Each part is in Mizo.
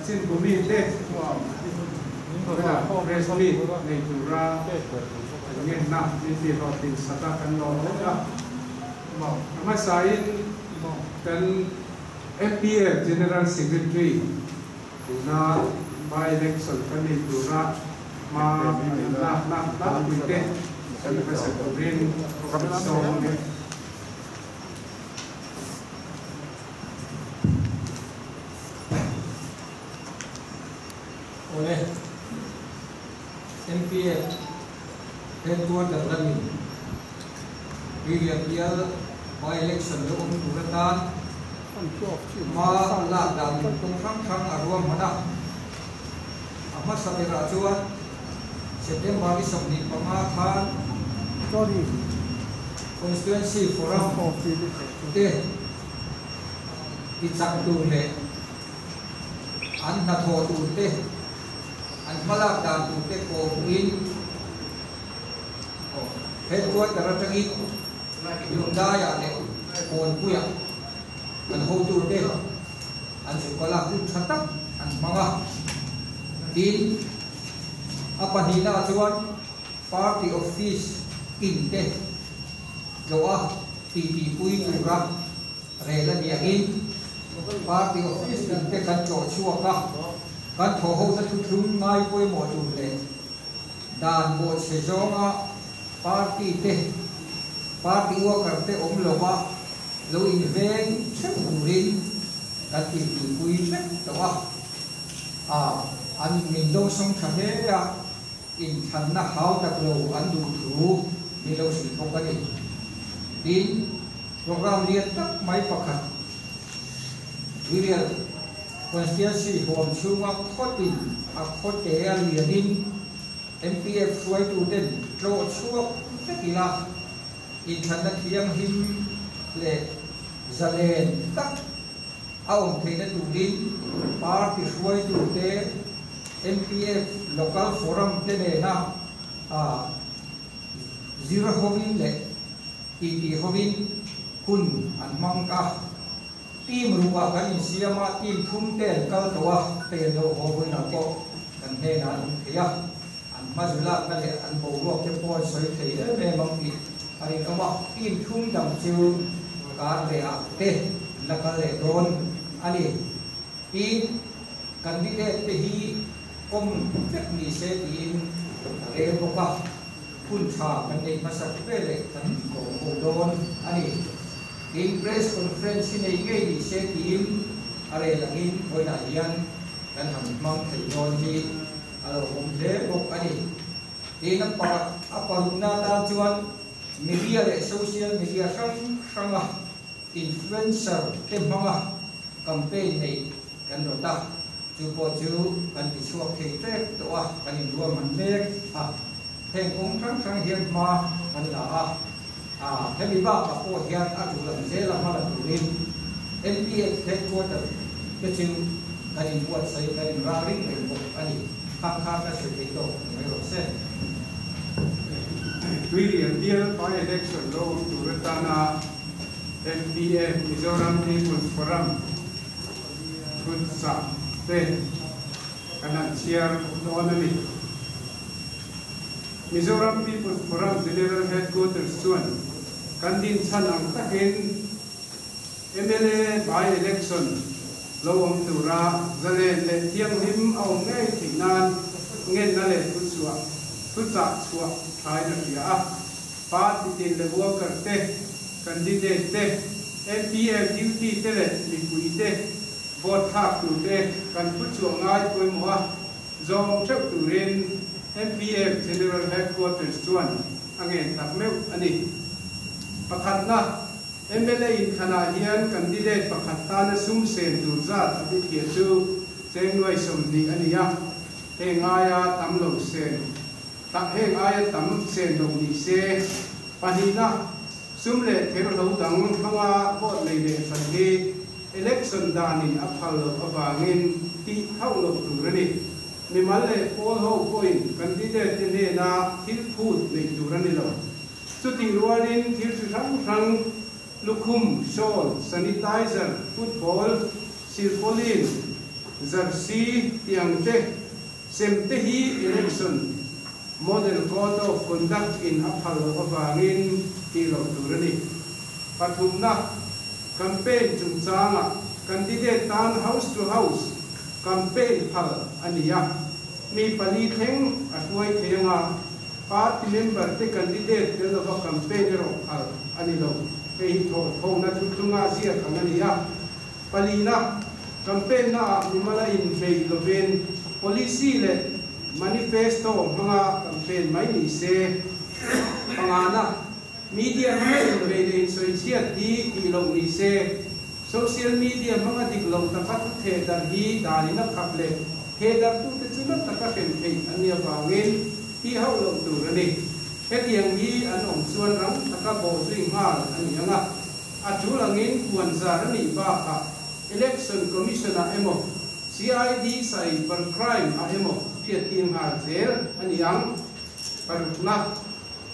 Chanchin bu mite tunah press meet nei tura kan ngenna min tihhlawhtlin sak a kan lawm hle a. A hmasain kan MPF General Secretary tuna by-election kan nei tura hma an lakna tlangpuite kan hmasa turin kan sawm ang e. Awle, MPF headquarter lamin Tuirial bial by-election lo awm tur atan hma lak dan kawng hrang hrang a ruahman a. A hmasa berah chuan September ni 25 khan Constituency Forum te tichak tur leh an hnathawh tur te, an hmalak dan tur te kawhpuiin Headquarter atangin Lungdaiah leh Kawnpuiah an hotute an zuk a, hun tha tak an hmang a. Tin, a pahnihnaah chuan Party Office in te tlawh a titipui tura rel a ni angin Party Office in te kan tlawh chhuak a, kan thawhhona thuthlung ngai pawimawh tur leh Dan bawhchhe zawnga party te, party worker te awm lova lo inveng theuh turin kan tihtuipui vek tawh a. A an min dawngsawng tha hle a, inthlanna hau tak lo an duh thu min lo hrilh bawk a ni. Tin, program lian tak mai pakhat Tuirial Constituency huam chhunga khawtin a khawte a lianin MPF hruaituten tlawh chhuak vek ila inthlanna thianghlim leh zalen tak a awm theihna turin party hruaitute MPF Local Forum te nena zir hovin leh titi hovin hun an hmang a. Team rukah kan insiam a, team thum te an kal tawh a, hei an lo haw vawiinah pawh kan hnenah an awm thei a, an hma zu lakna leh an boruak te pawh an sawi thei em em ang tih a rinawm a, team thum dang chu kar lehah te an la kal leh dawn a ni. Tin, candidate te hi kawm vek ni se tiin a rel bawk a, hun tha kan neih hmasak veleh kan kawm ho dawn a ni. Tin, press conference hi nei ngei ni se tiin a rel angin vawiinah hian kan han hmang thei dawn hi a lo awm hle bawk a ni. Tin, a parukna atan chuan media leh social media hrang hranga Influencer te hmanga campaign neih kan rawt a, chu pawh chu kan ti chhuak thei ṭek tawh a, kan inruahman mek a. Heng kawng hrang hrang hian hma kan la a, hemi bakah pawh hian a tul ang zela hma la turin MPF headquarter te chu kan inbuatsaih, kan inralring reng bawk a ni. Khang kha ka sawi thei tawk mai rawh se. Tuirial bial by-election lo awm tur atana MPF, Mizoram People's Forum, thutchah te kan han chhiar dawn a ni. Mizoram People's Forum General Headquarters chuan kan dinchhan ang takin mla by-election lo awm tura zalen leh thianghlim a awm ngei theih nan ngenna leh thuchhuah thuchah chhuah thain a hria a. Party tin leh worker te, candidate te, MPL duty te leh mipui te vote thlak tur te kan thuchhuah ngai pawimawh a, zawm theuh turin MPF General Headquarters chuan a ngen tak meuh a ni. Pakhatna, mla inthlanah hian candidate pakhat tana sum sen tur zat a bithliah chu cheng nuai 20 a ni a, heng aia tam lo sen tak heng aia tam sen lo ni se. Pahnihna, sum leh therhlo dang hmanga vote nei leh hran hi election danin a phal loh avangin tih hauh loh tur a ni. Mimal leh pawl ho pawhin candidate te hnena thil phut neih tur a ni lo. Chutih rualin thil chi hrang hrang, lukhum, shawl, sanitizer, football, silpaulin, Jersey tiang te sem te hi Election Model Code of Conduct in a phal loh avangin tih loh tur a ni. Pathumna, Campaign chungchangah candidate tan house to house campaign phal a ni a, mi pali thleng a hruai thei anga party member te candidate tel lova campaign erawh phal a ni lo. Hei hi thawhthawhna thuthlunga ziak ang a ni a. Palina, Campaign naah mimala inbei lovin policy leh manifesto hmanga campaign mai ni se. Pangana, Media hmanga inbei leh insawichhiat hi tih loh ni se. Social media hmanga dik lo taka thu theh darh hi danin a khap leh theh darhtute chu na taka hrem theih an nih avangin tih hauh loh tur a ni. Hetiang hi an awm chuan rang taka bawhzui nghal a ni ang a. A tul angin puan zar a nih bakah Election Commission-ah emaw, CID Cyber Crime-ah emaw hriattir nghal zel a ni ang. Parukna,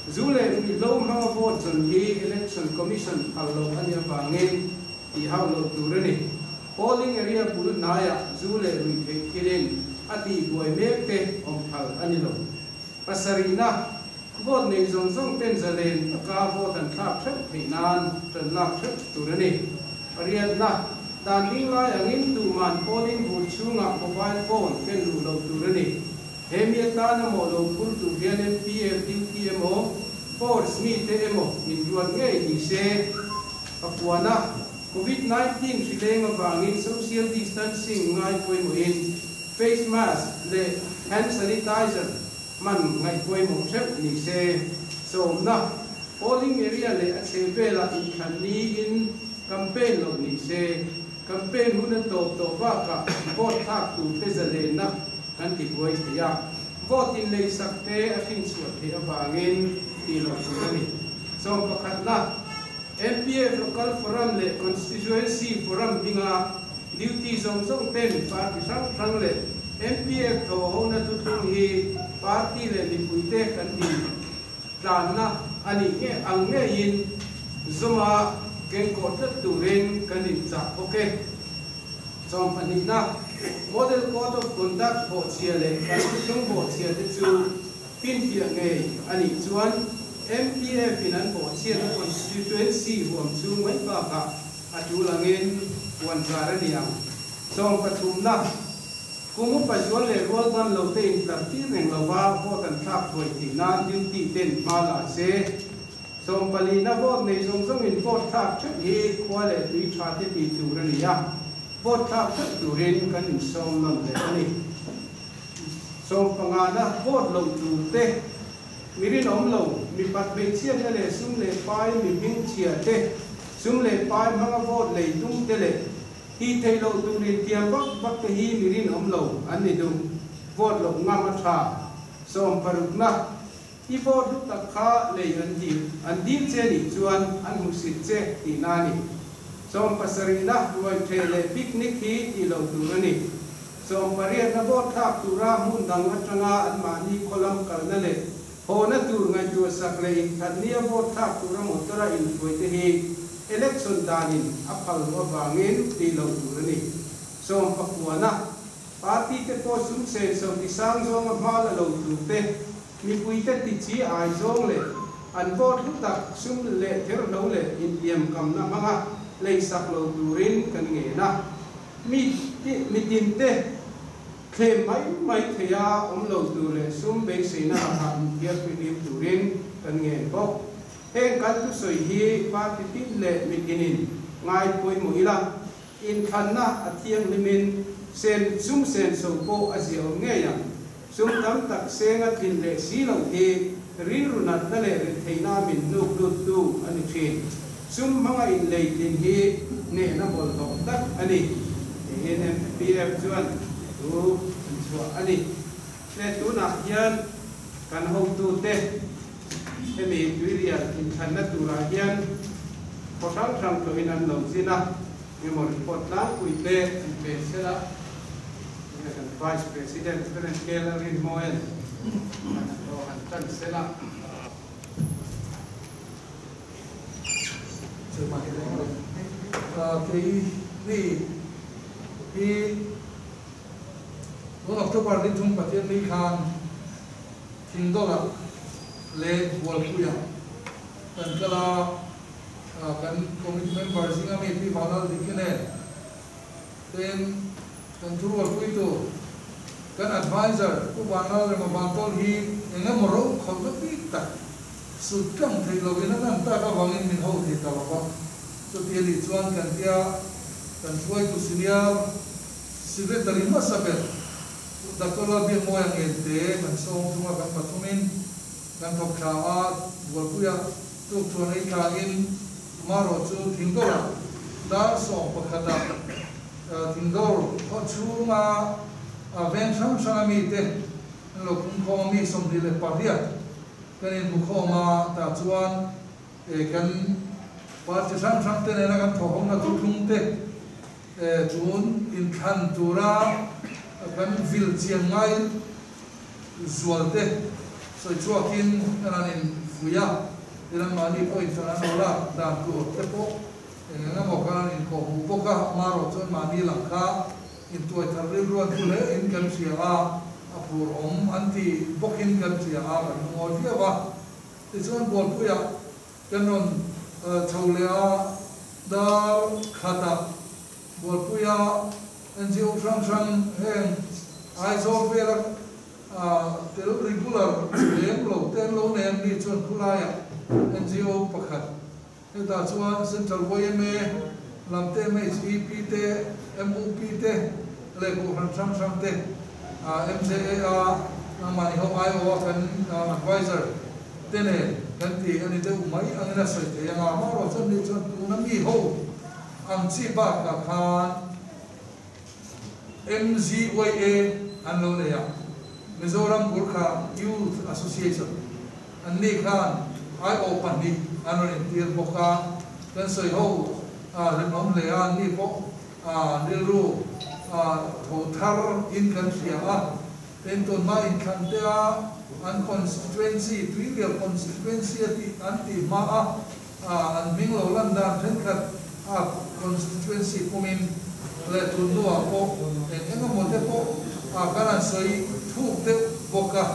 Zu leh ruihhlo hmanga vote zawn hi Election Commission phal loh a nih avangin tih hauh loh tur a ni. Polling area bul hnaiah zu leh ruihtheih thilin a tihbuai mek te awm phal a ni lo. Pasarihna, Vote nei zawng zawng ten zalen taka vote an thlak theuh theih nan tan lak theuh tur a ni. Pariatna, Dan ding lai angin tuman polling booth chhungah mobile phone ken luh loh tur a ni. He mi atana mawh lo phur tur hian MPF duty emaw, force mite emaw inruat ngei ni se. Papuana, Covid 19 hri leng avangin social distancing ngai pawimawhin face mask leh hand sanitizer Hman ngaihpawimawh theuh ni se. Sawmna, Polling area leh a chhe velah inthlan niin campaign loh ni se. Campaign hun a tawp tawh bakah vote thlak turte zalenna kan ti buai thei a, vote in leisak te a hrinchhuah theih avangin tih loh tur a ni. Sawm pakhatna, MPF Local Forum leh Constituency Forum hminga duty zawng zawng ten party hrang hrang leh MPF thawhhona thuthlung hi party leh mipuite kan din tlanna a nih nge ang ngeiin zuma kengkawh tlat turin kan inchah bawk e. Sawm pahnihna, Model Code of Conduct bawhchhia leh kan thuthlung bawhchhia te chu Finfiah ngei a nih chuan MPF in an bawhchhiatna constituency huam chhung mai bakah a tul angin puan zar a ni ang. Sawm pathumna, Kum upa zual leh rual ban lo te intlar tir reng lova vote an thlak thuai theih nan duty ten hma la se. Sawm palina vote nei zawng zawngin vote thlak theuh hi khua leh tui tha te tih tur a ni a, vote thlak theuh turin kan insawm nawn leh a ni. Sawm pangana vote loh tur te, mi rinawm lo, mi pat hmeichhiatna leh sum leh pai mi hmingchhia te, sum leh pai hmanga vote lei tum te leh tih theih loh tur intiam vak vak te hi mi rinawm lo an ni duh. Vote loh ngam a tha. Sawm parukna, I vote hlu tak kha lei an dil an dil che nih chuan an hmuhsit che tihna a ni. Sawm pasarihna, ruaitheh leh picnic hi tih loh tur a ni. Sawmpariatna vote thlak tura hmun dang atanga anmahni khawlam kalna leh hawhna tur ngaihtuahsak leh inthatnia vote thlak tura motor-a inhruaite hi election danin a phal loh avangin tih loh tur a ni. Sawmpakuana party te pawh sum senso tisang zawnga hma la lo turte, mipuite tichi ai zawng leh an vote hlu tak sum leh therhlo leh intiamkamna hmanga leisak lo turin kan ngen a. Mi mitin te thlem mai mai thei a awm lo tur leh sum beiseina lakah inthiar fihlim turin kan ngen bawk. Heng kan thusawi hi party tin leh mitinin ngai pawimawh ila, inthlanna a thianghlimin sen sum senso pawh a ziaawm ngei ang. Sum tam tak seng a tlin leh si loh hi rilru natna leh retheihna min hnuk luttu a ni thin. Sum hmanga inlei tlin hi hnehna bawlhhlawh tak a ni, tiin MPF chuan thu an chhuah a ni. Hle tunah hian kan hotute hemi tuirial inthlanna turah hian khaw hrang hrang tawhin an lo zin a, engemaw report tlangpui te an pe sel a. Kan Vice President Reverend K. Lalrinmoen han tan sel a. Kei mi hi Tun October ni thum Pathianni khan Thingdawlah leh Bualpuiah kan kal a, kan committee member zinga mi Pi Vanlal Diki nen ten kan thurualpui tur kan adviser Pu Vanlal Rema Vantawl hi eng emaw ro khawlhna bik tak sut tlang theih loin a lan tak avangin min ho thei ta lo va, chuti a nih chuan kan tia kan hruaitu senior Secretary hmasa ber Doctor Lalbiakmawia Ngente kan sawm thung a, kan pathumin kan thawk thla a, Bualpuia tukṭhuan ei thlain marawh chu Thingdawrah dar 11ah Thingdawr khaw chhunga veng hrang hranga mite an lo pungkhawm a, mi 28 kan inhmukhawm a, tah chuan kan party hrang hrang te nena kan thawhawmna thuthlung te Tun inthlan tura kan vil chian ngai zualte sawi chhuakin kan han infuih a, tilang mahni pawh inthlan an lo lak dan tur te pawh eng eng emaw kan han inkhawhmuh bawk a, amaherawh chuan mahni lam kha intuai thar rilru an thu hle in kan hria a, a phur awm an ti bawkin kan hria a, kan lungawi viau a. Tichuan Bualpuiah Kan rawn chho leh a, dar khatah Bualpuia NGO hrang hrang heng Aizawl vela tel regular lem lo te an lo nei an ni chuan khulaiah NGO pakhat hetah chuan Central yma lam te MHEP te MUP te leh kohhran hrang hrang te MJA a nangmahni ho aiawha kan adviser te nen kan ti a ni deuh mai angin a sawi thei anga, amaherawh chuan ni chuan tuna mi ho ang chi bakah khan MZYA an lo nei a, Mizoram Gurkha Youth Association an ni khan aiawh pahnih an rawn intir bawk a, kan sawi ho hlimawm hle a, an ni pawh rilru tho thar in kan hria a. Entawn hma inthlan te a an constituency, Tuirial constituency a tih an tih hma a an hming lo lan dan thenkhat a constituency pumin leh tun hnuah pawh eng eng emaw te pawh kan han sawi thuk deuh bawk a,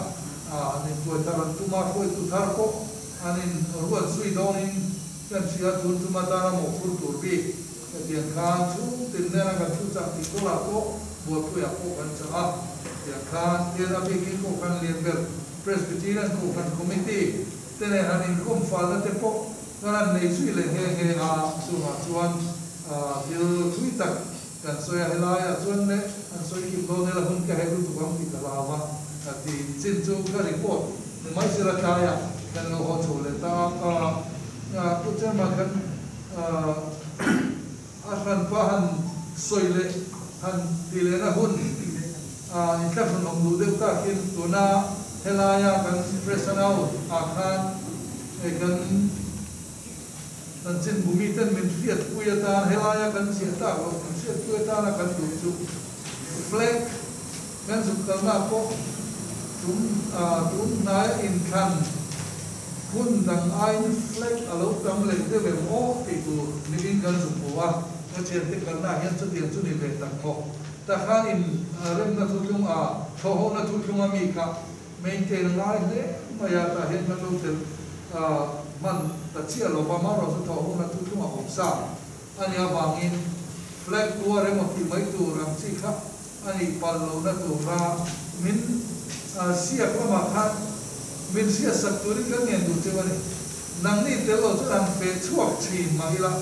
an intuai thar an tum a, hruaitu thar pawh an in ruat zui dawnin kan hria tun tum atana mawhphur tur bik. Hetiang khan chhungtin nena kan thu chak tih kawlah pawh Bualpuiah pawh kan chah a, tiang khan Tian a bikin Kohhran lian ber Presbyterian Kohhran Committee te nen han inkawm falna te pawh kan han nei zui leh nghe nghe a, chungah chuan thil thui tak kan sawi a, helaiah chuan le han sawi kim dawn ila hun ka heh lutuk ang tih ka hlau a, ti chin chu ka report ni mai sila tlaiah kan lo haw chho leh ta a, Pu Chairman kan. A hranpa han sawi leh han ti lehna hun inthlahrun awm duh deuh takin tuna helaia kan press and out ah khan kan chanchinbu miten min hriatpui atan helaia kan ziah tak loh min hriatpui atana kan duh chu flag kan zuk kalna pawh tum tun hnaia inthlan Hmun dang aiin flag a lo tam leh deuh em aw tih tur niin kan zuk hmu a, ka thiante kalnaah hian chutiang chu ni ve tak maw? Tah khan in remna thuthlung a thawhhona thuthlung a mi kha maintain a ngai hle mai a, tah hian kan lo tel hman ta chiah lo va, amaherawh chu thawhhona thuthlung a awm sa a nih avangin flag tuar emaw tih mai tur ang chi kha a nih palh lohna tura min siak lamah khan min hriatsak turin kan ngen duh cheu a ni. Nangni tel lo chuan han feh chhuak thin mah ila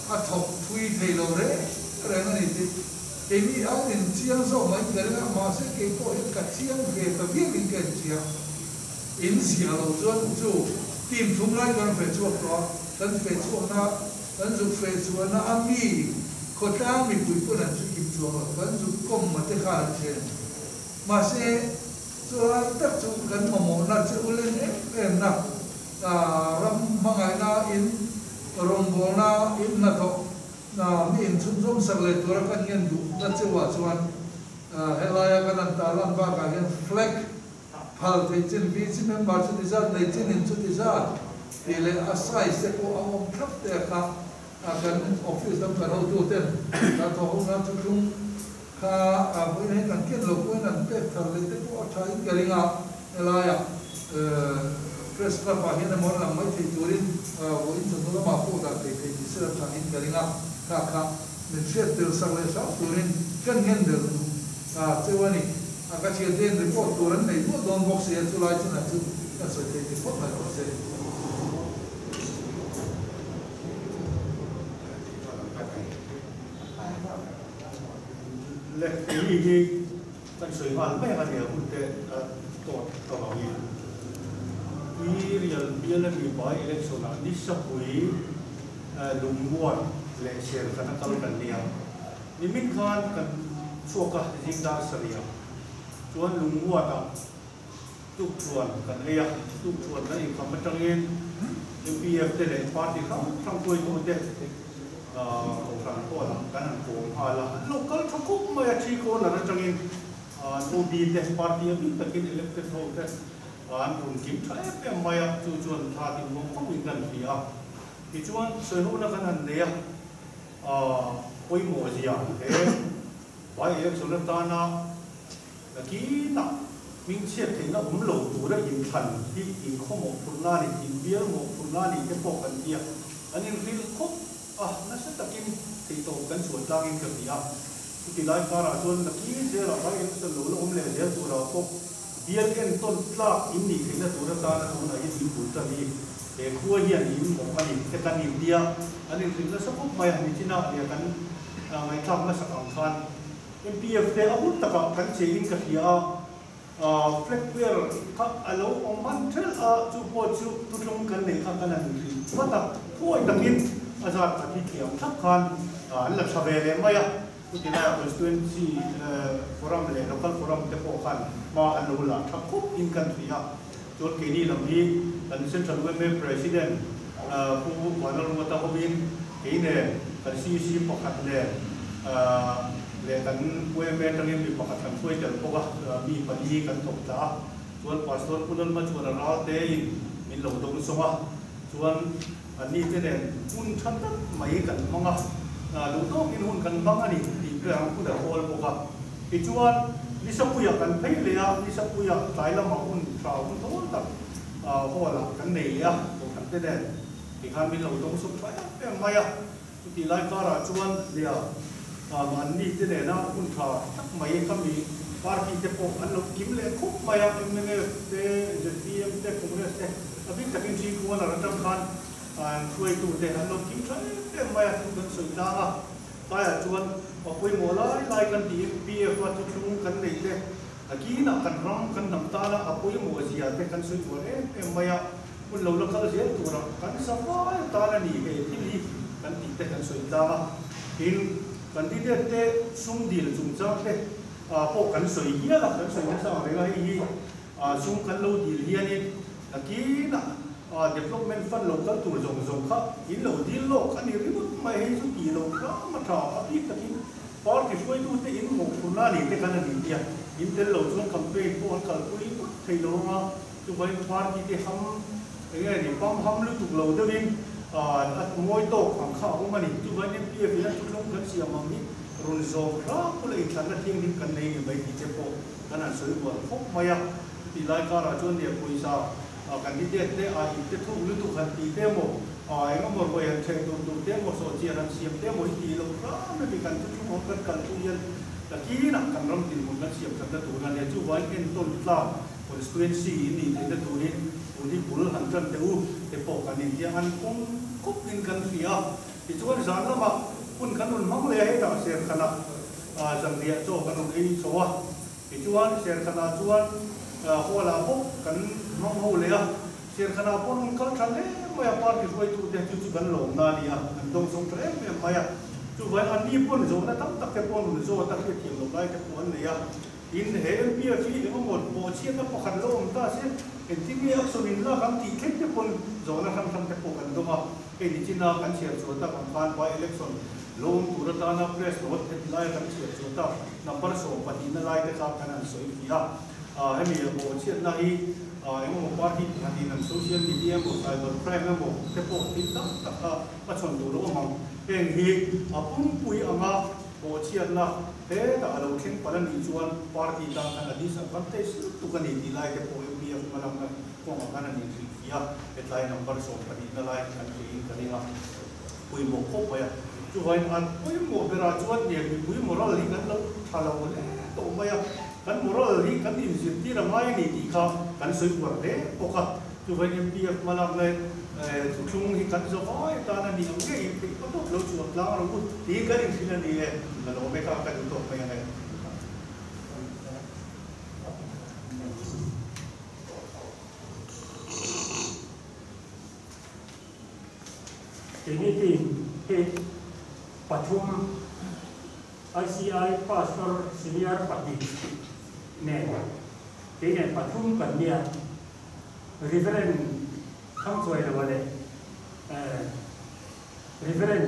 a thawk thui thei lo reng reng a ni tih keini an in chiang zawk mai ka ring a, mahse kei pawh hian ka chiang ve ta viauin ka inchiang. In ziah lo chuan chu team thum lai kan feh chhuak tawh a, kan feh chhuakna Kan zuk feh chuana a mi khawtlang mipui pawn an chu kim chuang lo, kan zuk kawm mate khan an hre. Mahse, chulai tak chu kan mamawhna che u len em em na, ram hmangaihna in rawngbawlna in hnathawh mi inchhunzawm sak leh tura kan ngen duhna cheuah chuan helaia kan han tarlan bakah hian flag Phal theih chin VC member chuti zat nei chin in chuti zat tih leh a size te pawh a awm thlap te kha kan office lam kan hotu ten kan thawh ho nan thuthlung Kha vawiin hei kan ken lo pawhin an pek thar leh te pawh a tha in ka ring a, helaia Press Club ah hian emaw an lang mai thei turin vawiin chawhnu lamah pawh dah thei thei ni sela tha in ka ring a, kha kha min hriat tel sak leh hram turin kan ngen der duh cheu a ni. A ka thiante in report tur an nei duah dawn bawk si a, chulai chinah chu kan sawi thei ni phawt mai rawh se. Le keini hi kan sawi nghal mai ang a nia hun te tawt ka vang in i rial bial a mi by election ah Nisapui lungmuan leh Serkhan a kal kan nia nimin khan kan chhuak a zingdar sarih ah chuan lungmuan ah Tukṭhuan kan ei a, tukṭhuan kan inkham aṭangin MPF te leh party hrang hrang hruaitute kohhran hall-ah kan han kawm nghal a, an lo kal ṭha khawp mai a, ṭhi corner aṭangin an OB te, party a bik takin elected ho te an rawn kim ṭha em em mai a, chu chuan thla tinghawng khawpin kan hria a. Tichuan sawihona kan han nei a, pawimawh zia he by election atana Nakinah hmingchhiat theihna awm lo tura inthlan hi inkhaw mawhphurhna a ni, inbial mawhphurhna a nih te pawh kan ti a, kan inhrilh khawp a, nasa takin theihtawp kan chhuah tlangin ka ti a. Chuti lai karah chuan nakin zelah vai election lo la awm leh zel turah pawh bial entawn tlak in nih theihna tur atana tunah hian in bul tan hi he khua hian in mawh a ni te kan intia, kan inhrilh nasa khawp mai a, nichinah leh kan ngaihthlak hmasak ang khan. MPF te a hun takah kan che in ka hria a, flag bearer kha a lo awm hman thelh a, chu pawh chu thutlung kan neih kha kan han inhrilh vat a, thuawi takin a zat khat hi thiam thlap khan an la tha ve leh mai a, chuti laiah constituency forum leh local forum te pawh khan hma an lo la tha khawp in kan hria a, chuan keini lam hi kan Central yma President Pu Vanlalruata hovin kei nen kan CEC pakhat nen leh kan yma atangin mi pakhat kan hruai tel bawk a, mi pali kan thawk tla a, chuan Pastor Pu Lalma chuan a ral tein min lo dawng sawng a, chuan anni te nen hun tha tak mai kan hmang a, duh tawkin hun kan hmang a ni tih te ang hun a hawl bawk a. Tichuan Nisapuia kan phei leh a, Nisapuia tlai lamah hun tha hun thawl tak hall ah kan nei leh a, kohhran te nen tikhan min lo dawng sawm tha em em mai a. Chutih lai karah chuan nia mahni te nena hun tha tak mai kha mi party te pawh an lo kim leh khup mai a, mnf te, zpm te, Congress te a bik takin Three Corner atang khan an hruaitu te an lo kim tha em em mai a, thu kan sawi tlang a. Tlaiah chuan a pawimawh lai lai kan tiin PF a thuthlung kan neih te, a kinah kan ram kan hnam tana a pawimawh zia te kan sawi uar em em mai a. Hun lo la kal zel tura kan zavai atan a ni he thil hi kan tih te kan sawi tlang a. Tin, candidate te sum dil chungchang te pawh kan sawi hial a, kan sawi nasa ang reng a, hei hi sum kan lo dil hianin nakinah development fund lo kal tur zawng zawng kha in lo dil lawk a ni ringawt mai, hei chu tih loh hram a tha a bik takin party hruaitute in mawhphurhna a ni te khan a ni tia, in tel lo chuan campaign pawh an kalpui ngawt thei lo ang a. Chuvangin party te ham eng nge ni pam ham lutuk lo deuhin a mawi tawk ang kha a awm a ni. Chuvangin MPF in a thutlung kan siam ang hi rawn zawm hrang kula inthlanna thianghlim kan nei ni mai tih te pawh kan han sawi bual khawp mai a. Chutih lai karah chuan nia pawisa candidate te a in te thuk lutuk han tih te emaw eng emaw ruai han chheh tur tur te emaw sawhchiar han siam te emaw hi tih loh hram hemi kan thutlung ang kan kalpui hian takinah kan ram dinhmun kan siam thatna tur a nia. Chuvangin entawn tlak Constituency in nih theihna turin tun hi bul han tan teh u te pawh kan intia an pawm khawp in kan hria a. Tichuan zan lamah hun kan rawn hmang leh a, hetah Serkhanah zanriah chaw kan rawn ei chho a. Tichuan Serkhanah chuan hall ah bawk kan hmang ho leh a. Serkhanah pawh an rawn kal tha hle mai a, party hruaitute chu chu kan lawmna a ni a, an dawngsawng tha em em mai a. Chuvangin anni pawn zawhna tam tak te pawh an rawn zawt a, hriatthiam loh lai te pawh an nei a. Tin, he MPF hi eng emaw bawhchhiatna pakhat lo awm ta se, engtin nge action in lak ang tih thleng te pawn zawhna hrang hrang te pawh kan dawng a. Hei nichina kan chhiar chhuah tak ang khan by election lo awm tur atana press note heti laia kan chhiar chhuah tak number 12 na lai te kha kan han sawi fi a. Hemi bawhchhiatna hi eng emaw party pakhatin an social media emaw cyber crime emaw te pawh thil tam tak kha hmachhawn tur a awm ang. Heng hi a pumpui anga. Bawhchhiatna hetah a lo thleng palh a nih chuan party tan khan a disadvantage lutuk a ni tih lai te pawh MPF hmalakna kawngah khan a nih hrilhfiah a, hetlai number 12 na lai kan theihin ka ring a, pawimawh khawp mai a. Chuvain an pawimawh berah chuan nen mipui moral hi kan lo tha lo hle tawh mai a, kan moral hi kan inzirtir a ngai a ni tih kha kan sawi uar hle bawk a. Chuvain MPF hmalakna thuthlung hi kan zavai atan a ni ang ngeiin theih hma tawp lo chhuah tlang rawh u tih kan inhrilh a ni e, ka lawm e kha ka duh tawk mai ang e. Keini team hi pathum ICI Pastor Senior pahnih nen kei nen pathum kan nia. Reverend Thangchuailoa leh Reverend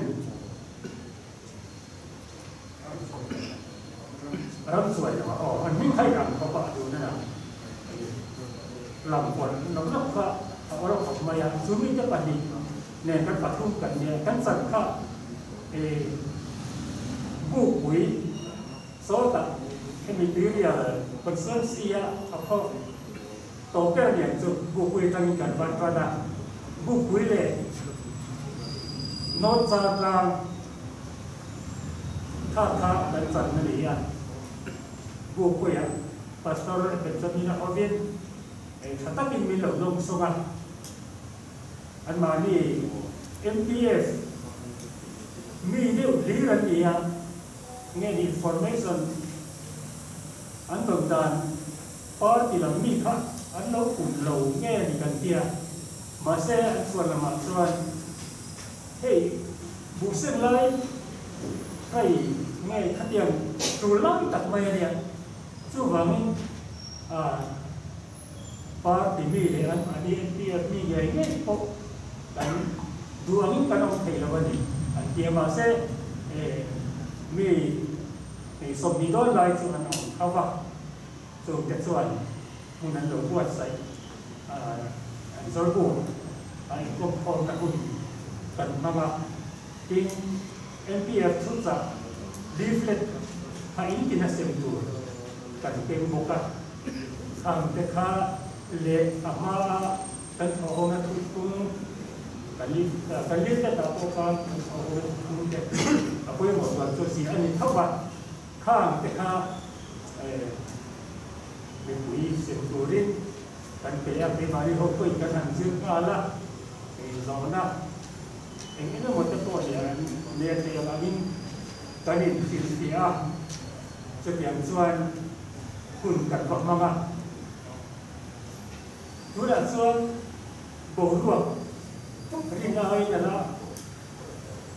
Ramchuailoa aw an hming kha in ang khawp a tuna na lam pawlh lo lawk kha a awl khawp mai a, chu mite pahnih nen kan pathum kan nia kan chan kha bukpui sawtah hemi tuirial constituency a a phawk Tawh ber lian chu Bukpui atangin kan van tan a, Bukpui leh North Chaltlang kha kha kan chan a ni a, Bukpuiah Pastor Benjamin-a hovin tha takin min lo dawng sawng a, anmahni MPF mi deuh hlir an ni a, nge ni information an dawn dan Party lam mi kha an lo pum lo nge ni kan tia, mahse an chhuan lamah chuan hei buhseng lai hei nge khatiang tul lai tak mai a nia, chuvangin ah party mi leh an mahni NPF mi ngei ngei pawh kan duh angin kan awm thei lo a ni an tia, mahse mi 20 dawn lai chu an awm tho va. Chungte chuan hmun an lo buatsaih an zawlbuk a inkawm khawmna hun kan hmang a, tin NPF thuchah leaflet kha in tina sem tur kan keng bawk a, khangte kha leh a hmaa kan thawhhawna thutphung kan leaflet ah pawh khan kan thawhhawna thutphung te a pawimawh zual chu chi a ni tho va. Khang te kha mipui sem turin kan pe a, keimahni ho pawhin kan han zir nghal a, zawhna eng eng emaw te pawh hi an ner thei ang angin kan inhrilhfiah a, chutiang chuan hun kan va hmang a. Tunah chuan boruak rin aiin a la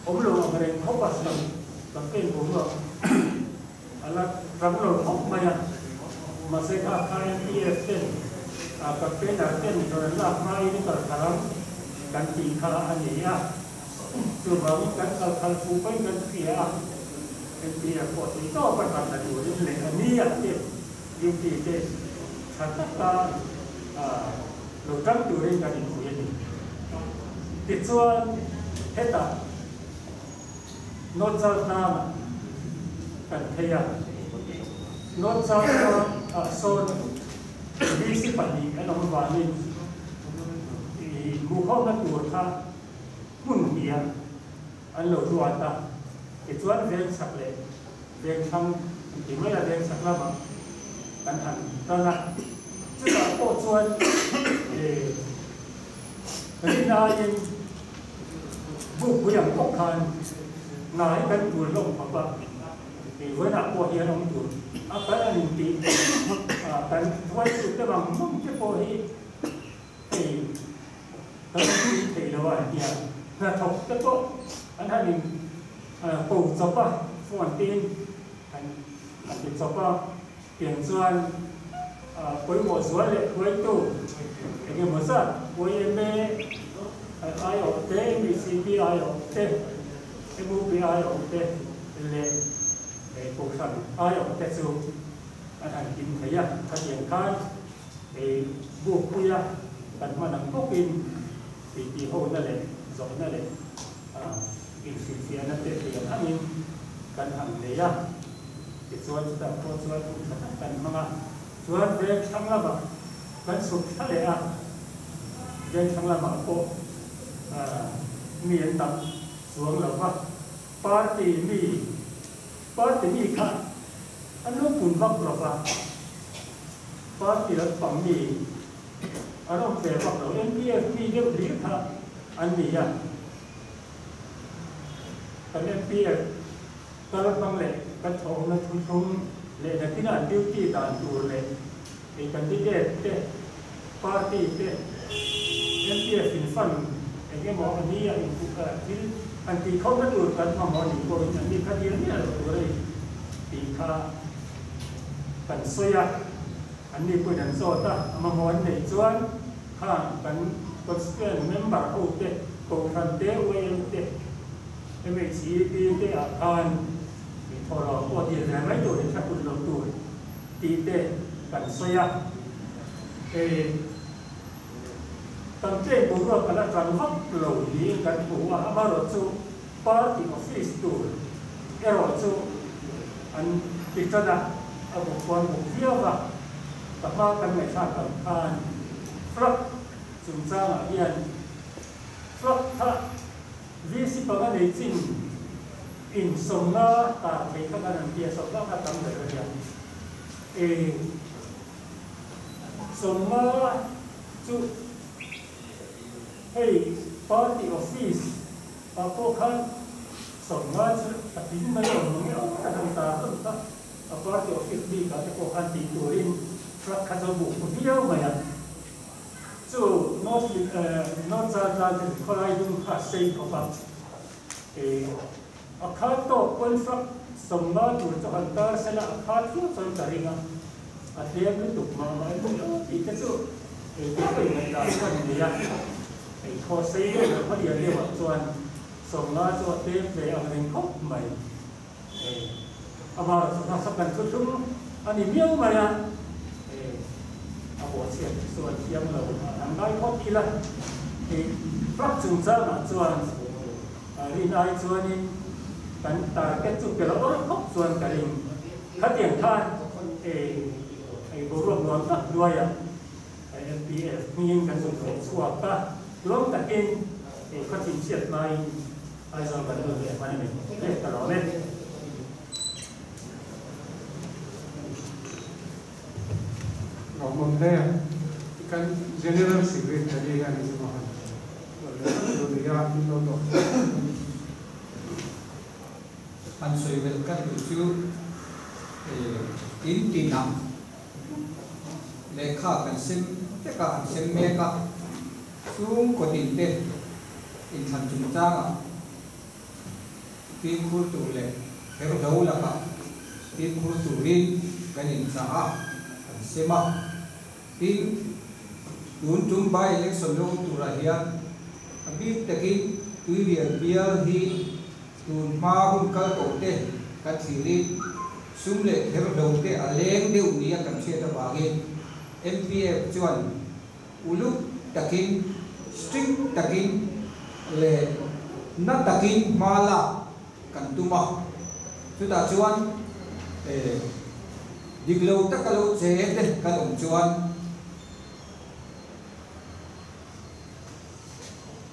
Awm lo ang reng khawp a, campaign boruak a la rang lo khawp mai a, mahse kha kha MPF ten campaigner ten rawn an lak hmain i kal thar ang kan tih kha a ni a, chuvangin kan kal thar fuh pawhin kan hria a, MPF pawh tih tawp a tan la turin leh a ni a te duty te tha taka lo tang turin kan inpui a ni. Tichuan, hetah North Chaltlang kan phei a, North Chaltlang ah sawn VC pahnih an awm avangin hmuhkhawmna tur kha hmun hnih an lo ruat a. Tichuan veng chhak leh veng thlang an ti mai a, veng chhak lamah kan han tan a. Chutah pawh chuan Rin aiin bukpui ang bawk khan ngai kan tur hlawm khawp a, kei vawiinah pawh hian awm tur a kal a nin tih kan hruaitute mang mang te pawh hi hei kan awmpui thei lo a tia hnathawk te pawh an han in ko chawp a, phone tein an ti chawp a. Tiang chuan pawimawh zual leh hruaitu eng emaw zat YMA aiawh te, MBCP aiawh te, MUP aiawh te leh Kohhran aiawh te chu an han kim thei a. Khatiang khan bukpuia kan hman ang bawkin titi hona leh zawhna leh inhrilhfiahna te thiam angin. kan han nei a, tichuan chutah pawh chuan hun tha tak kan hmang a, chuan veng thlang lamah kan chhuk thla leh a, veng thlang lamah pawh mi an tam chuang lo va, party mi party mi kha an lo pun vak lo va, party lampang mi an awm ve vak lo, MPF mi deuh hlir kha an ni a. Kan MPF kal hmang leh kan thawhawmna thuthlung leh nakin an duty dan tur leh ei candidate te, party te, MPF in fund eng emaw a ni a inpuk a thil han tih khawmna tur kan mamawh a nih pawhin an ni kha dil miah loh tur a ni tih kha kan sawi a, an ni pawhin an zawt a, a mamawh an neih chuan khang kan constituent member ho te Kohhran te, YM te, MHEP te ah khan mi thawhlawm pawh dil ve mai tur in thla put lo tur tih te kan sawi a. Hei campaign boruak a la tan vak lo niin kan hmu a, amaherawhchu party office tur erawh chu an ti tan a, a buk pawh an buk viau a, ka hma kan ngaihthlak ang khan flag chungchangah hian Flag kha VC panga nei chin in sawmna tar thei kha kan an tia, sawmna kha tam ber a nia. E sawmna chu hei party office ah pawh khan sawmna chu a tling mai lo mang e aw ka han tar hlawm kha a party office bik ah te pawh khan tih turin flag kha chu a buk viau mai a. Chu North North Chaltlang te chu khawlai dum kha a sei khawp a, a khat tawk contract sawmnga tur chu han tar sela a khat viau chuan ka ring a, a tlem lutuk mah mah em aw tih te chu kei pawhin ngaihdan chu a ni nei a, hei khaw sei deuh leh khaw lian deuhah chuan sawmnga chu a tlem ve ang reng khawp mai. Amaherawhchu hmasa kan thuthlung a ni miau mai a, a bawhchhiat chu an thiam lo an ngai phawt ila. Hei flag chungchangah chuan rin ai chuanin kan target chu pe lo awr khawp chuan ka ring. Khatiang khan hei boruak nuam tak hnuaiah MPF hmingin kan zuk zawh chhuak a, tlawm takin khawchhin chhiat hmain Aizawl kan lut leh hman a ni. Hle ka lawm e. Lawmawm hle a, kan General Secretary hian engemaw han lo nei a, min lo dawh chhuak a ni. Han sawi belh ka duh chu in tinah lehkha kan sem vek a, an sem mek a, chhungkaw tin te inthlan chungchangah fimkhur tur leh kherhlo lakah fimkhur turin kan inchah a, kan sem a. Tin, tun tum by-election lo turah hian a bik takin Tuirial bial hi tun hma hun kal tawh te kan thlirin sum leh kherhlo te a leng deuh nia kan hriat avangin MPF chuan Uluk takin, strict takin leh na takin hma lak kan tum a. Chutah chuan dik lo taka lo che te kan awm chuan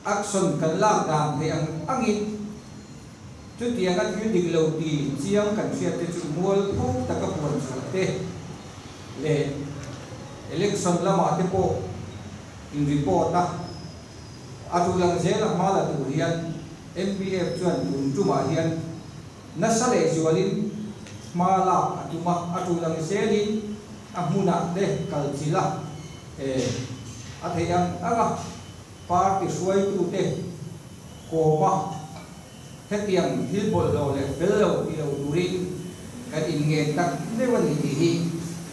action kan lak dan theih ang angin chutianga thil dik lo ti chiang kan hriat te chu mualpho taka puan chhuah te leh Election lamah te pawh in report a, a tul ang zel a hma la tur hian MPF chuan tun tumah hian nasa leh zualin hma lak a tum a, a tul ang zelin a hmunah te kal chilh a, a theih ang ang a party hruaitute kawp a hetiang thil bawlhhlawh leh fel lo ti lo turin kan inngen tak deuh a ni tih hi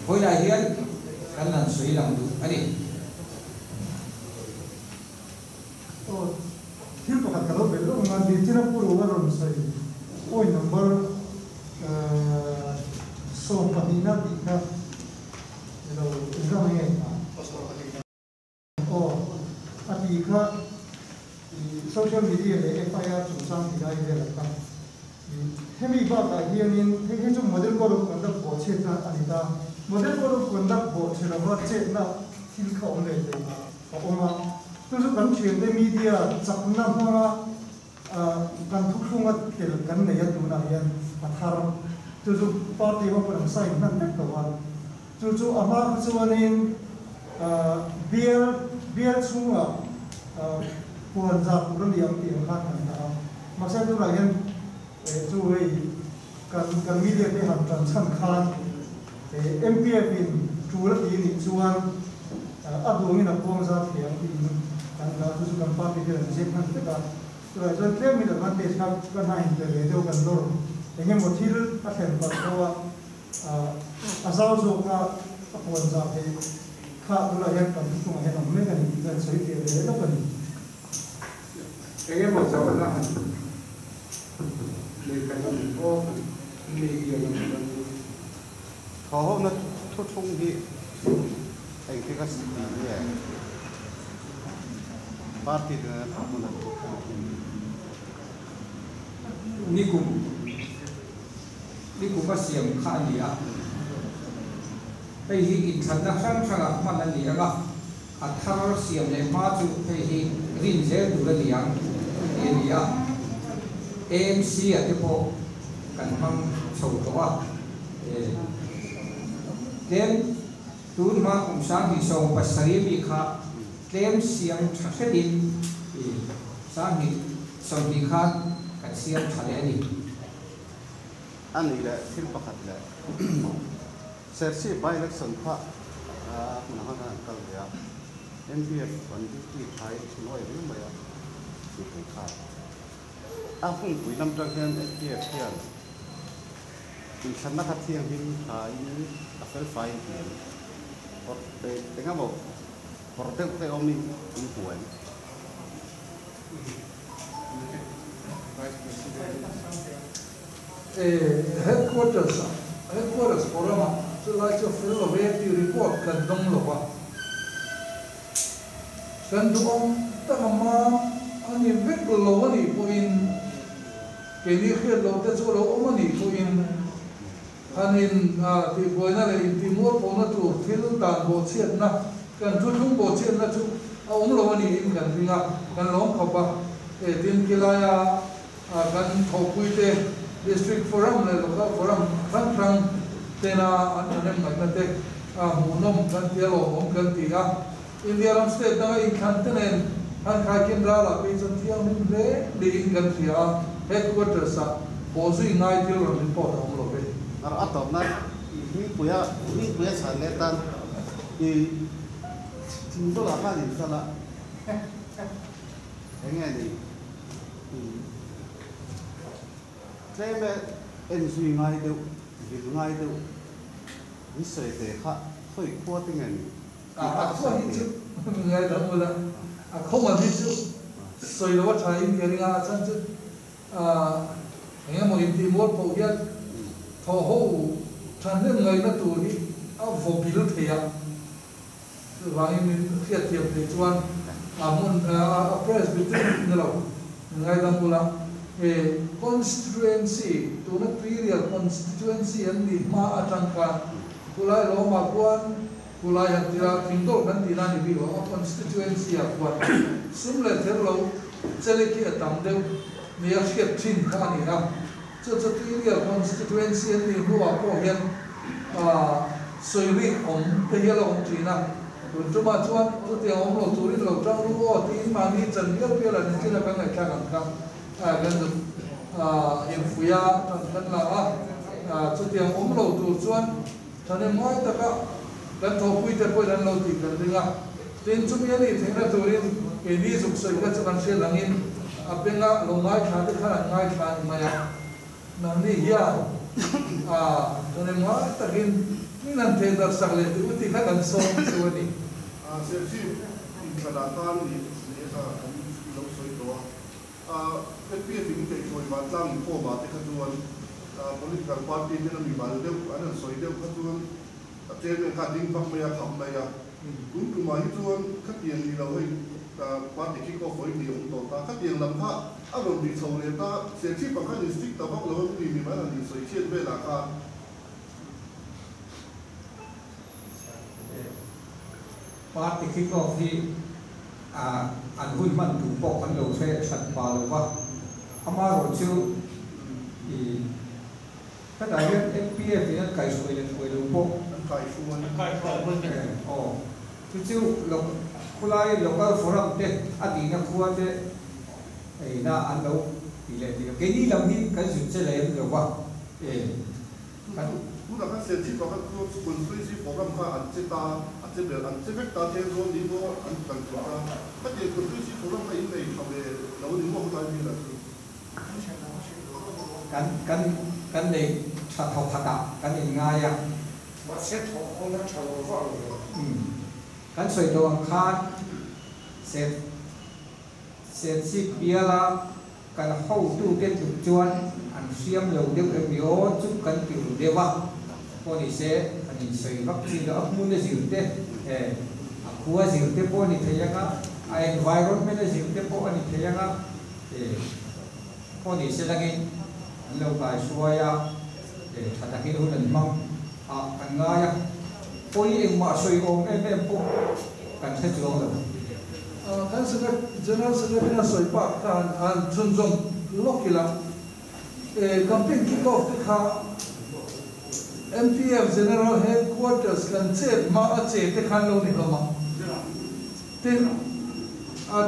vawilah hian kan han sawi lang duh a ni. Aw, thil pakhat ka lo belh lawk ang a, Nitina Pu Rua rawn sawi point number 12 na tih kha i lo inram nge? Aw, a tih kha i social media leh FIR chungchang ti lai velah kha i Hemi bakah hianin hei hi chu Model Code of Conduct bawhchhiatna a ni ta. Model Code of Conduct bawhchhe lova chetna thil kha awm leh thei a awm a. Chu chu kan thiante media chakna hmanga kan thuthlunga tel kan nei a tunah hian a thar. Chu chu party ho pawhin an sign hman vek tawh a. Chu chu a hma kha chuanin bial bial chhungah puan zah tur a ni ang tih ang khan kan dah a. Mahse tunah hian chu hei kan kan media te han tan chhan khan MPF in tul a ti nih chuan a duangin a puang zat thei ang tiin kan dah a. Chu chu kan party te an zep hman vek a. Chulai chuan tlemin advantage kha kan ha inpe ve deuh kan nawr eng emaw thil a thlen palh tho a, a zau zawka a puan zah theih kha tunah hian kan thuthlungah hian awm mek a ni tih kan sawi fiah ve lawk a ni. Eng emaw zawhna han nei kan awm aw kan media lam atang in. Thawhawmna thuthlung hi engtik a si tih nge party te nena thawhhmun an thuthlung hi? Nikum nikum a siam kha a ni a, hei hi inthlanna hrang hrangah hman a ni ang a, a thar siam leh hma chu hei hi rin zel tur a ni ang tih a ni a, AMC ah te pawh kan hmang chho tawh a, tlem tun hma kum 2017 mi kha tlem siam tha hretin 2020 khan kan siam tha leh a ni. A nih leh thil pakhat leh Serchhip by election kha hmunah khan an kal ve a, MPF an duty thlai thunawi viau mai a mipui kha. A hmunpui lam tang hian MPF hian inthlanna kha thianghlim thlaiin a felfai in ti em? Eng emaw kawr deuh te awmin in hmu em? Headquarters ah Headquarters forum ah chulai chu a fel lo ve tih report kan dawng lo va. Kan duhawm tak a mam a ni vek lo a nih pawhin keini hriat loh te chu a lo awm a nih pawhin han in tihbuaina leh intihmualpawhna tur thil dan bawhchhiatna kan thuthlung bawhchhiatna chu a awm lo a niin kan ring a, kan lawm khawp a. Tin, khilaia Kan thawhpuite District Forum leh Local Forum hrang hrang tena an thahnemngaihna te hmuhnawm kan ti a, lawmawm kan ti a. India ram state danga inthlan te nen han khaikhin ralah phei chuan thianghlim hle niin kan hria a, headquarters ah bawhzui ngai thil rawn report a awm lo ve. A tawpna Hmingpuia Hmingpuia chhan leh tan i thingdawlah khan inhral a, eng nge ni? Tlem e en zui ngai deuh, vil ngai deuh min sawi ve kha khawi khua te nge ni tih kha ka sawi hi chu ngai dang ula, a khawng ang hi chu sawi lo a tha in ka ring a, a chhan chu eng emaw intih mual pawh hian thaw ho thahnem ngaihna tur hi a vaw bil thei a. Chuvangin min hriatthiam theih chuan a hmun a Presbyterian ni lo ngaidam ula, he constituency tuna Tuirial constituency an nih hma atang khan khulai lawmah khuan khulai han tira thingdawr kan tihna a ni bik lo, a constituency ah khuan sum leh ther lo chelek hi a tam deuh nia hriat thin kha a ni a. Chu chu Tuirial constituency an nih hnuah pawh hian sawi rik awm te hi a la awm thin a, tun tumah chuan chutiang awm lo turin lo tang ru aw tiin mahni chan bial bial an inchhin a kan ngaihthlak ang kha kan zuk infuih a tan kan la a, chutiang awm lo tur chuan thahnem ngai taka kan thawhpuite pawhin an lo tih kan ring a, tin chumi a nih theihna turin keini zuk sawi kha chu kan hriat angin a benga lo ngaithla te khan an ngaithla a ni mai a, nangni hian a thahnem ngai takin min han theh darh sak leh tih u tih kha kan sawm chu a ni. Serchhip inthlanah khan nih kha kan lo sawi tawh a. NPF in kaihhruai vantlang inkhawmah te kha chuan political party ten a mimal deuh an han sawi deuh kha chuan a chairman kha a ding vak mai a, kham mai a. Tun tumah hi chuan khatiang ni lo hei party kick off vawi hnih a awm tawh ta. Khatiang lam kha. A rawn ri chho leh ta, Serchhip ang khan in stick ta vak lo a, mi mi mai han insawi chhiat velah khan. Party kick off hi an hun hman tur pawh kan lo hre hran pa lo va, amaherawhchu i hetah hian MPF in an kaihruai leh hruai lo pawh An kaihruai. An kaihruai. Aw, chu chu khulai local forum te a tihna khua te eina an lo ti leh ti lo. Keini lam hi kan zut che lem lo va, e. Kan tunah khan Serchhip ah khan constituency program kha an che ta, a che ber, an che vek ta Thenzawl ni maw an kal tawh ta. Khatiang constituency program kha in nei tha ve lo ni maw khawtlai bialah chu. Kan kan kan nei tha thaw khat ah kan in ngai a. Mahse thawh hawn a tha lo vak lo ve. Umm. Kan sawi tawh ang khan Ser Serchhip biala Kan hotute tluk chuan an hriam lo deuh em ni aw chu kan ti ru deuh a, pawh ni se kan insawi vak chin lo, a hmun a zir te eh a khua zir te pawh a ni thei ang a, a environment a zir te pawh a ni thei ang a, eh pawh ni se langin an lo kai hruai a, eh tha takin hun an hmang a kan ngai a, pawi engmah sawi awm em em pawh kan hre chuang lo. Kan General Secretary a sawi pak khan an chhunzawm lawk ila, campaign kick off te kha MPF General Headquarters kan chet hma a che te khan lo ni hlawm a. Tin, a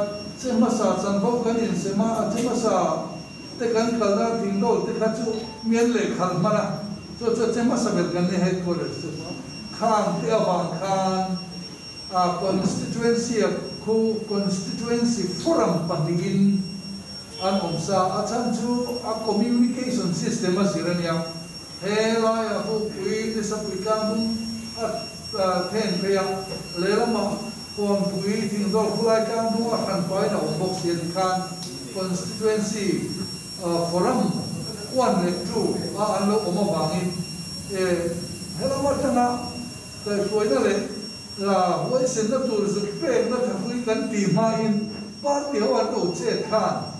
che hmasa chanvo kan insem a, a che hmasa te kan kalna thingdawl te kha chu mi an lehkhal hman a, chu chu a che hmasa ber kan ni Headquarters chu. Khang te avang khan A constituency a khu constituency forum pahnihin an awm sa. A chhan chu a communication system a zir a nia. He laia Hukpui Nisapui tlangdung a then phei a, lehlamah Huangpui Thingdawl khulai tlangdung a hran pahin a awm bawk si a ti khan constituency forum 1 leh 2 a an lo awm avangin helam atanga kaihhruaina leh La huaisenna tur zuk pekna thahrui kan tih hmain party ho an lo chet khan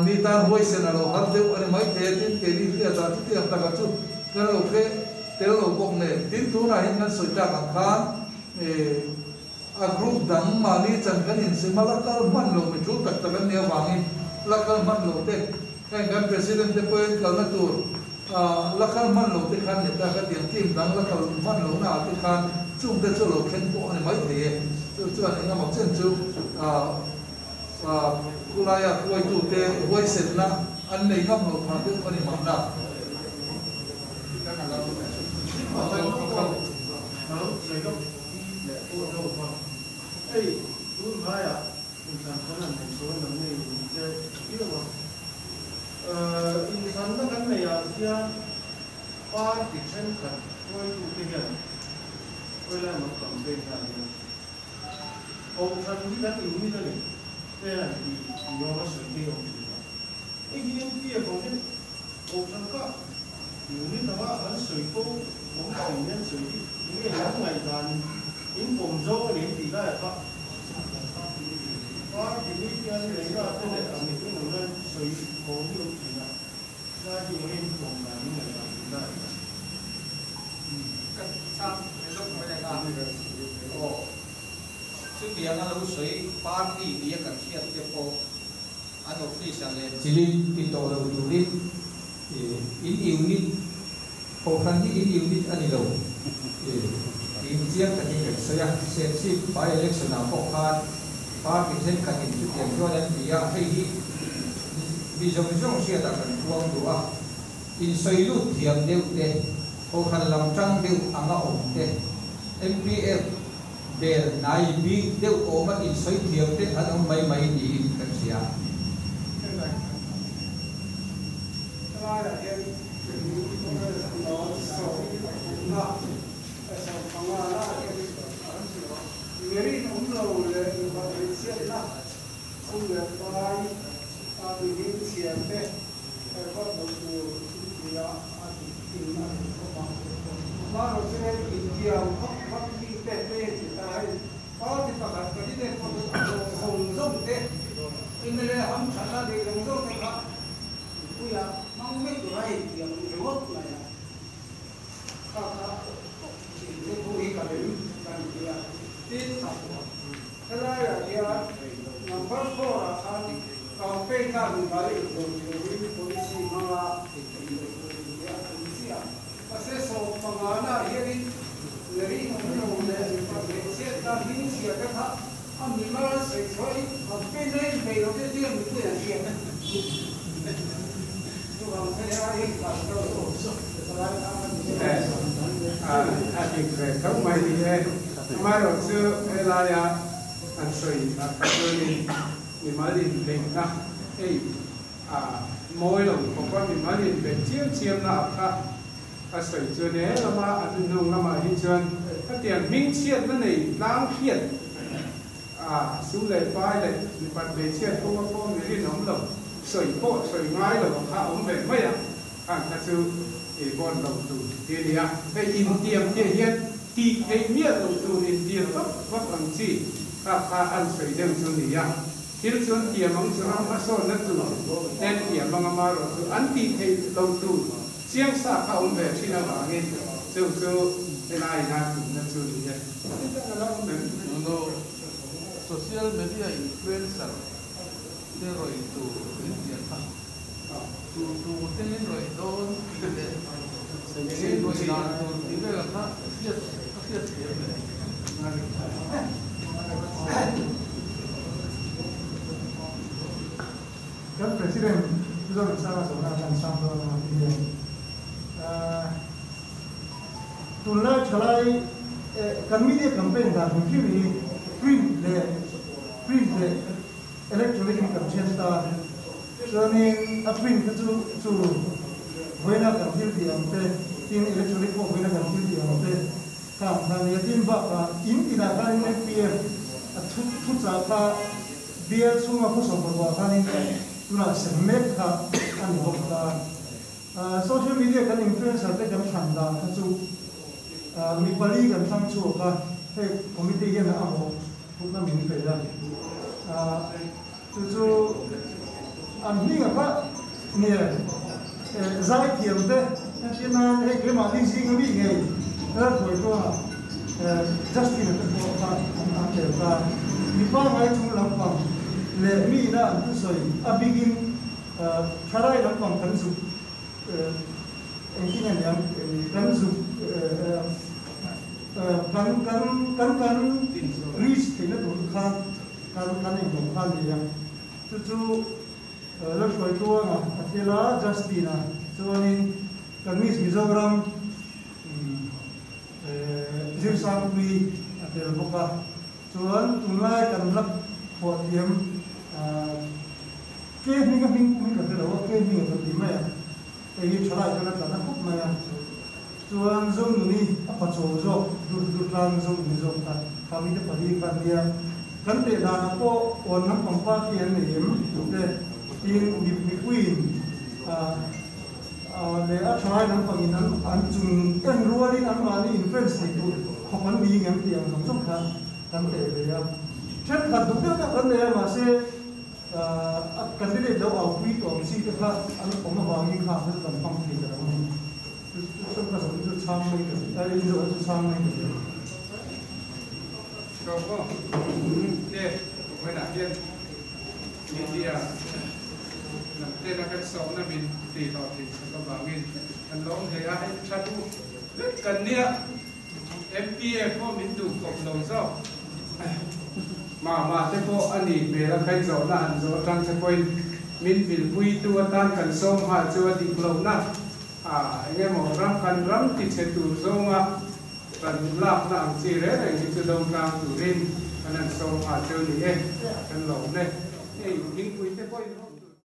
mi tan huaisen a lo har deuh a ni mai thei a, tin keini hriatah chutiang taka chu kan lo hre tel lo bawk nen. Tin tunah hian kan sawi tak ang khan a group dang mahni chan kan insem a, la kal hman lo mi tul tak tak an nih avangin la kal hman lo te heng kan president te pawhin kalna tur La kal hman lo te khan ni ta ka tiang team dang la kal hman lo na ah te khan chung te chu lo thleng pawh a ni mai thei e. Chu chuan eng emaw chen chu khulaia huaitu te huaisenna an nei ngam lo phah deuh a ni mahna. Inthlanna kan neih ah hian party thenkhat hruaitute hian khawilai emaw campaign na ah hian Kohhran hi kan unit a ni te an ti ni awm a sawi te hi a awm thin a. Hei hi MPF ho hian Kohhran kha unit anga an sawi fo awm thin hian sawi hi enge an ngaihdan in pawm zawng a ni an tih laiah kha Party mi hian neihna te leh a mihring awm nan sawi thawm hi awm thin a, tlai hi eng in pawm dan in ngaihdan tih lai a. Ka chang ve lawk mai ang a, aw chutiang a lo sawi party nia kan hriat te pawh an office ah leh chilin ti tawh lo turin in unit Kohhran hi in unit a ni lo tiin chiang takin kan sawi a, Serchhip by election ah pawh khan party thenkhatin chutiang chuan an ti a, hei hi mi zawng zawng hriatah kan puang duh a, insawi lut thiam deuh te, Kohhran lam tang deuh anga awm te, MPF bel hnai bik deuh awma insawi thiam te an awm mai mai niin kan hria. Helaiah hian Mirin awm lo leh mipa hmeichhiatna sum leh pai a mihring chhiar te herhawt lo tur in ti a a dik in a dik khawp a. Amaherawhchu intiam vak vak mi te te ti ta hei party pakhat candidate pawh chu a hlawh zawng zawng te. MLA ham thana de jong jong te kha puya mang me tu rai tiam ringot mai a kha kha te thu hi ka rim kan tia tin helai a hian number 4 a khan campaign na mi mali do ni policy manga policy a ase so pangana hianin leri ngam le pa che ta hin sia ka kha a mi ma sei choi campaign nei pe lo te tiam mi pu ya sia chu bang se ya hi ka to a dik ve tho mai ni e ma ro chu helai a an soi a ka chu ni mi malin be na ei a moi lo ko pa mi malin be chiam chiam na kha a soi chu ne lama a nu nung lama hi chuan a tiang ming chiat na nei lang hiat a su le pai le mi pat be chiat ko ko mi rin om lo soi po soi ngai lo kha om ve mai a an kha chu e bon lo tu ti nia hei in tiam te hian ti hei mia lo tu in tiam top vak ang chi kha kha an soi deuh chu nia thil chuan tiam ang chu ram a sawn na tu ten tiam ang ama ro chu an ti thei lo tu chiang sa kha om ve thin awangin chu chu helai na tu na chu nia no social media influencer te roi tu in tian kha tu tu te roi don ti le se roi dan tu ti le kha siat siat thiam le Kan president zon sa so na kan sam do na ti le tun lai thalai kan media campaign da hung khi mi print le electronic in kan chen ta chuanin a print kha chu chu voina kan thil ti ang te tin electronic pawh voina kan thil ti ang te kha khan ya tin ba ka in tina khan NPF a thu thu cha kha bial chunga khaw sawm parua khanin tuna sem mek kha ani bawk ta social media kan influencer te kan thlan dan kha chu mi pali kan thlang chu kha hei committee hian a amaw putna min pe a chu chu an hminga kha nge zai thiam te tina hei keimah ni zing ami ngei ral hruai ṭuanga Justin te pawh kha an an tel ta mipa ngai chung lampang leh mi ina an thusawi a bigin thalai lampang kan zuk engtin nge niang kan zuk kan kan kan kan reach theihna tur khan kan kan englo kha a ni a chu chu la hruai tluanga a tel a Justin a chuanin kan Miss Mizoram Zirsangpui a tel bawk a chuan tunlai kan la phuah thiam ke hming a hming pum hi ka hre lo a ke hming a kan ti mai a hei hi thalai kan a tla na khawp mai a chuan Zonuni a pachaw zawk dur dur tlang Zonuni zawk kha kha mite pali kha an nia kan teh danah pawh awn lampang party an nei em tih te tin mipuiin leh a thalai lampangin an an chung en rualin anmahni influence thei tur khawp an ni ngem tih ang zawng zawng kha kan teh ve a thenkhat duh deuh deuh kan nei a mahse a candidate lo au pui tawh ang chi te kha an awm avangin kha chu kan hmang thei ta lo a ni chu chu ka zawh chu chhang mai ka in zawh chu chhang mai ka tia. Ka maw te vawiinah hian media lam tena kan sawmna min ti hlawh thin sak avangin kan lawm hle a, hei tha duh vek kan nia MPA pawh min duh kawp lo zawk mah mah te pawh a nih hmel a khain zawhna han zawh atang te pawhin min vilpuitu atan kan sawm nghal chu a dik lohna a eng emaw ram kan ram ti chhe tur zawnga kan lakna ang chi reng reng hi chu do tlang turin kan han sawm nghal cheu ni e kan lawm e hei thingpui te pawhin.